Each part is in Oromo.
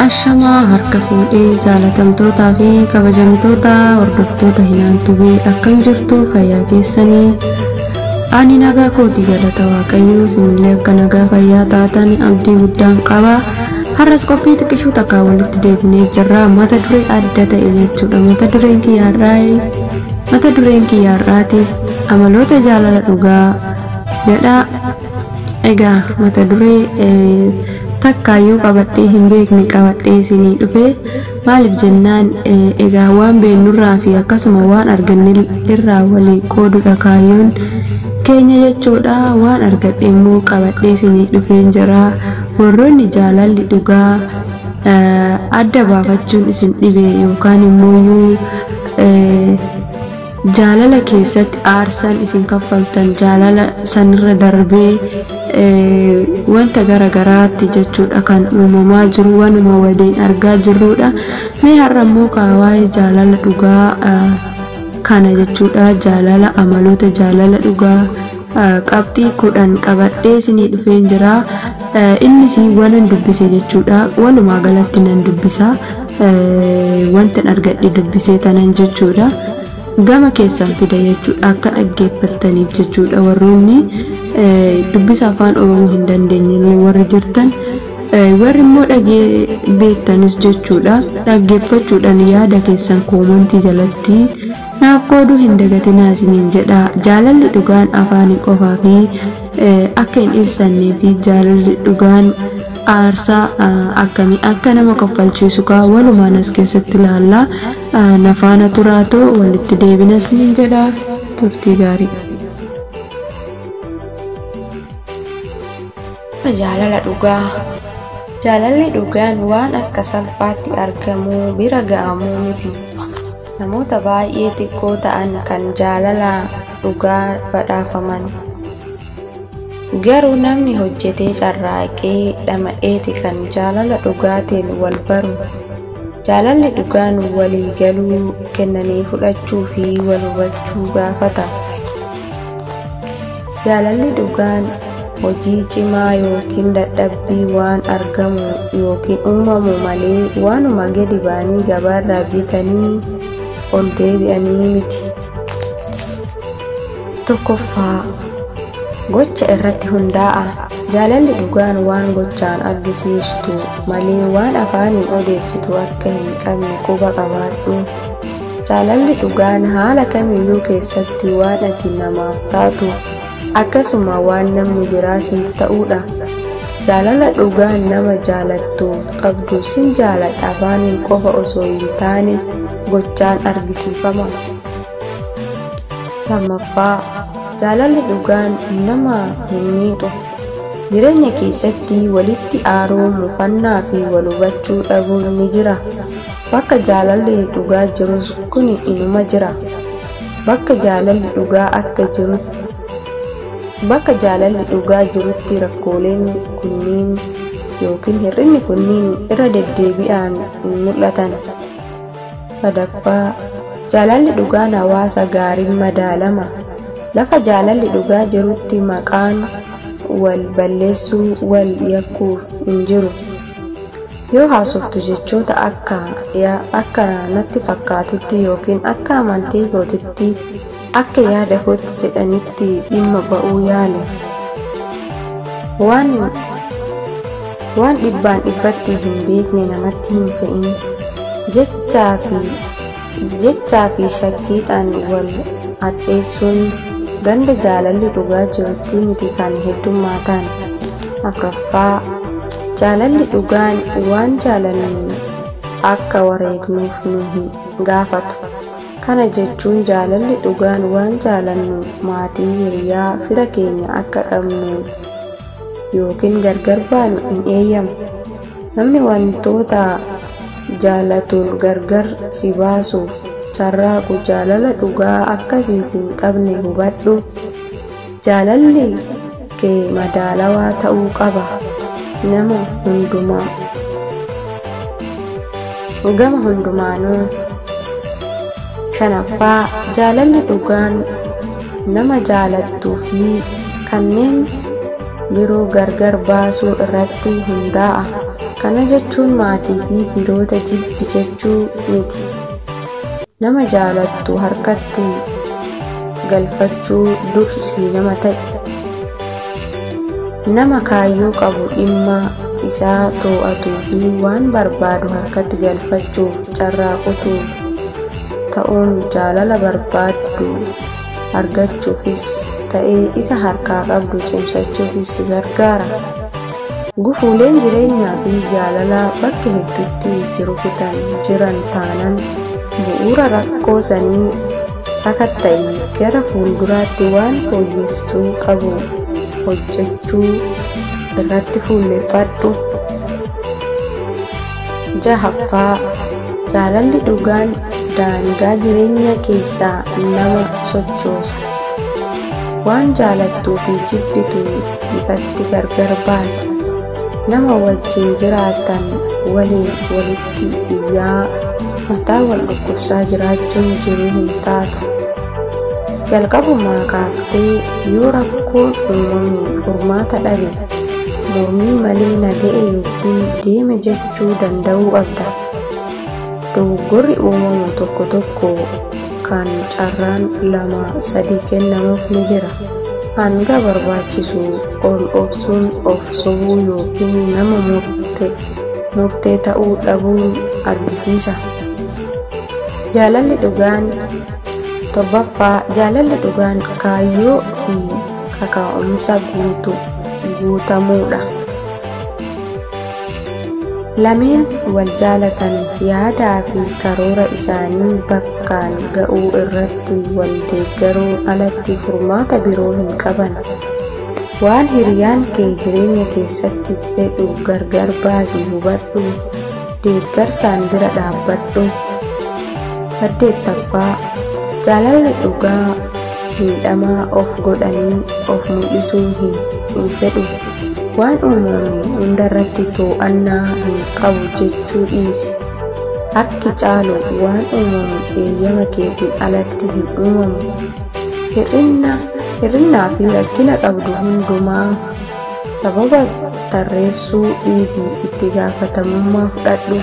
Ashamaa harka fuudhee jaalatamtootaa fi kabajamtoota hordoftoota Hinaan Tubee, akkam jirtu? Fayyaa keessanii? Ani nagaa kooti, galata Waaqayyoo. Isinillee akka nagaa fayyaa taatan abdii guddaan qaba. Har'as qophii xiqqishuu takkaa walitti deebinee jirra, mata duree adda ta'e jechuudha. Mata dureen kiyyaarraatis amaloota jaalala dhugaa jedha. Egaa mata duree takkaayyuu qabadhee hin beekne qabadhee isinii dhufe. Maaliif jennaan, egaa waan beeknurraa fi akkasuma waan arganne irraa walii qooduudha kaayyoon keenya jechuudha. Waan argadhe immoo qabadhee isinii dhufeen jira. Warroonni jaalalli dhugaa adda baafachuun isin dhibe yookaan immoo jaalala keessatti aarsaan isin kaffaltan jaalala sanirra darbee wanta gara garaatti jechuudha kan uumamaa jiru, waanuma waliin argaa jirrudha. Mee har'a immoo waa'ee jaalala dhugaa kana jechuudha, jaalala, amaloota jaalala dhugaa qabxii 10 qabadhee isinii dhufeen jira. Innis waanan dubbise jechuudha. Walumaa galatti nan dubbisa, wanta argadhe dubbisee tanan jechuudha. Gama keessan fida jechuudha, akka dhaggeeffattaniif jechuudha. Warroonni dubbisa Afaan Oromoo hin dandeenye warri jirtan, warri immoo dhagee beektanis jechuudha, dhaggeeffachuudhaan yaada keessan koomantii jalatti naaf qooduu hin dagatinaa isiniin jedha. Jaalalli dhugaan afaanii qofaa fi akka hin ibsannee fi jaalalli dhugaan aarsaa akkamii akka nama kaffalchiisu kaa walumaan as keessatti ilaalla. Nafaana turaatoo walitti deebina isiniin jedha. Turtii gaarii. Jaalala dhugaa. Jaalalli dhugaan waan akka salphaatti argamuu bira ga'amuu miti. Namoota baay'ee xiqqoo ta'an kan jaalala dhugaa badhaafaman. Garuu namni hojjetee, carraaqee, dhama'eeti kan jaalala dhugaatiin wal baru. Jaalalli dhugaan walii galuu, kennanii fudhachuu fi wal hubachuu gaafata. Jaalalli dhugaan hojii cimaa yookiin dadhabbii waan argamu yookiin uumamu malee waanuma gadi ba'anii gabaarraa bitanii ol deebi'anii miti. Tokkoffaa, gocha irratti hundaa'a. Jaalalli dhugaan waan gochaan argisiistu malee waan afaaniin odeessitu akka hin qabne quba qabaadhu. Jaalalli dhugaan haala kamiyyuu keessatti waan ati namaaf taatu akkasuma waan namni biraa siif ta'uudha. Jaalala dhugaan nama jaalattu qabdu sin jaaladha afaaniin qofa osoo hin taane gochaan argisiifama. Lammaffaa, jaalalli dhugaan nama hin miidhu. Jireenya keessatti walitti aaruu, mufannaa fi wal hubachuu dhabuun ni jira. Bakka jaalalli dhugaa jirus kuni inuma jira. Bakka jaalalli dhugaa akka jirutti Bakka jaalalli dhugaa jirutti rakkooleen kunniin yookiin hir'inni kunniin irra deddeebi'aan hin mul'atan. Sadaffaa, jaalalli dhugaan hawaasa gaariin madaalama. Lafa jaalalli dhugaa jirutti maqaan wal balleessuu, wal yakkuuf hin jiru. Yoo haasoftu jechoota akka akka natti fakkaatutti yookiin akka amantii kootitti, akka yaada kootti jedhanitti dhimma ba'uu yaali. Waan dhibbaan dhibbatti hin beekne namatti hin fe'in. Jechaa fi shakkiidhaan wal hadheessuun ganda jaalalli dhugaa jirutti miti kan heddummaatan. Afuraffaa, jaalalli dhugaan waan jaalannu akka wareegnuuf nu hin gaafatu. Kana jechuun jaalalli dhugaan waan jaalannu, maatii, hiriyaa, fira keenya akka dhabnu yookiin gargar baanu hin eeyyamu. Namni wantoota jaalatuun gargar si baasuuf carraaqu jaalala dhugaa akka siif hin qabne hubadhu. Jaalalli kee madaalawaa ta'uu qaba. Nama hundumaa gama hundumaanuu. Shanaffaa, jaalalli dhugaan nama jaalattuu fi kanneen biroo gargar baasuu irratti hundaa'a. Kana jechuun maatii fi firoota jibbi jechuu miti. Nama jaalattu harkatti galfachuu dursii nama ta'i. Nama kaayyoo qabu, dhimma isaa to'atuu fi waan barbaadu harkatti galfachuuf carraaqutu ta'uun jaalala barbaaddu argachuufis ta'ee isa harkaa qabdu cimsachuufis si gargaara. Gufuuleen jireenyaa fi jaalalaa bakka hedduutti si rukutan jiran taanaan, bu'uura rakkoo sanii sakatta'i, gara fuulduraatti waan fooyyessuu qabu hojjechuu irratti fuulleffadhu. Jahaffaa, jaalalli dhugaan daangaa jireenya keessaa nama sochoosa. Waan jaalattuu fi jibbitu ifatti gargar baasi. Nama wajjin jiraatan waliin walitti iyyaa, mataa wal dhukkubsaa jiraachuun jiruu hin taatu. Jalqabumaa kaaftee yoo rakkoon uumame furmaata dhabe, mormii malee na ga'e yookiin deeme jechuu danda'uu qabda. Dogoggorri uumamu tokko tokko kan carraan lama sadii kennamuuf ni jira. Hanga barbaachisu ol obsuun of sobuu yookiin nama murtee ta'uu dhabuu argisiisa. Jaalalli dhugaan, torbaffaa, jaalalli dhugaan kaayyoo fi kaka'umsa guutamuudha. Lameen wal jaalatan yaadaa fi karoora isaanii bakkaan ga'uu irratti wal deeggaruun alatti furmaata biroo hin qaban. Waan hiriyaan kee jireenya keessatti fedhu gargar baasii hubadhu, deeggarsaan bira dhaabbadhu. Saddeettaffaa, jaalalli dhugaa miidhamaa of godhanii of mul'isuu hin fedhu. Waan uumame hundarratti to'annaa hin qabu jechuu dhiisi. Harki caalu waan uumamu eeyyama keetiin alatti hin uumamu. Hir'innaa fi rakkina qabdu hundumaa sababa tarreessuu dhiisii itti gaafatamummaa fudhadhu.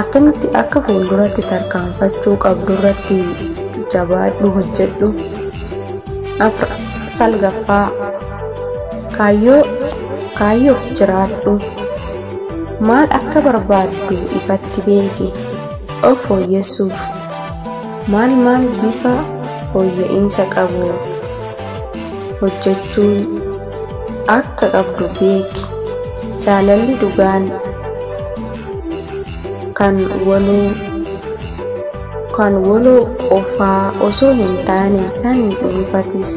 Akkamitti akka fuulduratti tarkaanfachuu qabdurratti jabaadhu, hojjedhu. Salgaffaa, kaayyoof jiraadhu. Maal akka barbaaddu ifatti beeki. Of fooyyessuuf maal maal bifa fooyya'insa qabu hojjechuun akka qabdu beeki. Jaalalli dhugaan kan waloo qofaa osoo hin taane kan dhuunfaatis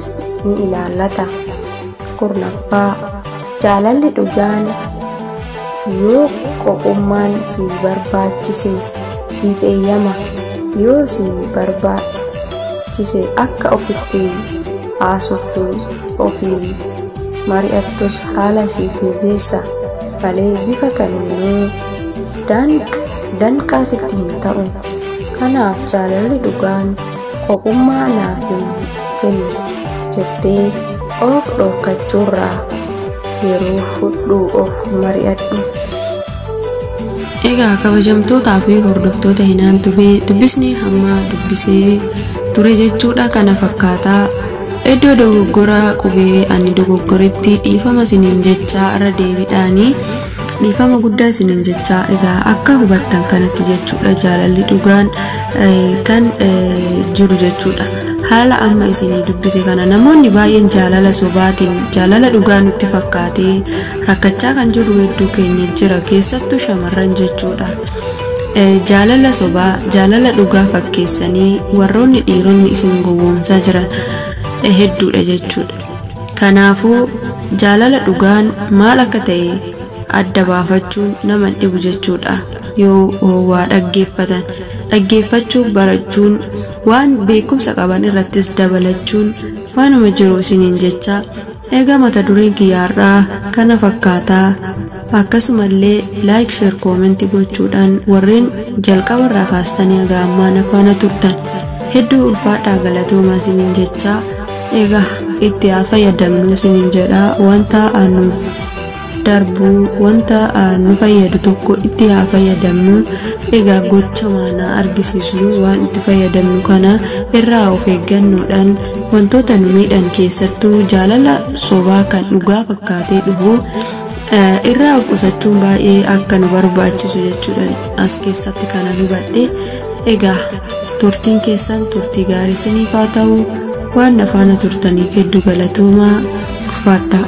ni ilaallata. 10ffaa, jaalalli dhugaan yoo qophummaan si barbaachise siif eeyyama. Yoo si barbaachise akka ofitti haasoftu, ofiin mari'attus haala siif mijeessa malee bifa kamiinuu danqaa sitti hin ta'u. Kanaaf jaalalli dhugaan kophummaa naaf hin kennu jettee of dhorkachuurraa yeroo fudhuu of mari'adhu. Egaa kabajamtootaa fi hordoftoota Hinaan Tubee, dubbisni hamma dubbisee ture jechuudha kana fakkaataa. Iddoo dogoggora qubee ani dogoggoretti dhiifama isiniin jechaa, irra deebiidhaanii dhiifama guddaa isiniin jechaa. Egaa akka hubattan kanatti jechuudha, jaalalli dhugaan kan jiru jechuudha. Haala amma isinii dubbise kana namoonni baay'een jaalala sobaatiin jaalala dhugaa nutti fakkaatee rakkachaa kan jiru hedduu keenya jira, keessattuu shamarran jechuudha. Jaalala sobaa jaalala dhugaa fakkeessanii warroonni dhiironni isin gowwoomsaa jiran hedduudha jechuudha. Kanaafuu jaalala dhugaan maal akka ta'e adda baafachuun nama dhibu jechuudha. Yoo waa dhaggeeffatan dhaggeeffachuu barachuun, waan beekumsa qaban irrattis dabalachuun waanuma jiru isiniin jecha. Egaa mata dureen kiyyaarraa kana fakkaataa. Akkasumallee like, share, comment gochuudhaan warreen jalqabarraa kaastanii haga ammaa na faana turtan hedduu ulfaadhaa, galatooma isiniin jecha. Egaa itti haa fayyadamnu isiniin jedha. Wanta nuuf darbu, wanta nu fayyadu tokko itti haa fayyadamnu. Egaa gocha maanaa argisiisu waan itti fayyadamnu kana irraa of eeggannoodhaan wantoota nu miidhan, keessattuu jaalala sobaa kan dhugaa fakkaatee dhufu irraa of qusachuun baay'ee akka nu barbaachisu jechuudha as keessatti kana hubadhe. Egaa turtiin keessan turtii gaarii isiniif haa ta'u. Waan na faana turtaniif hedduu galatoomaa, ulfaadhaa.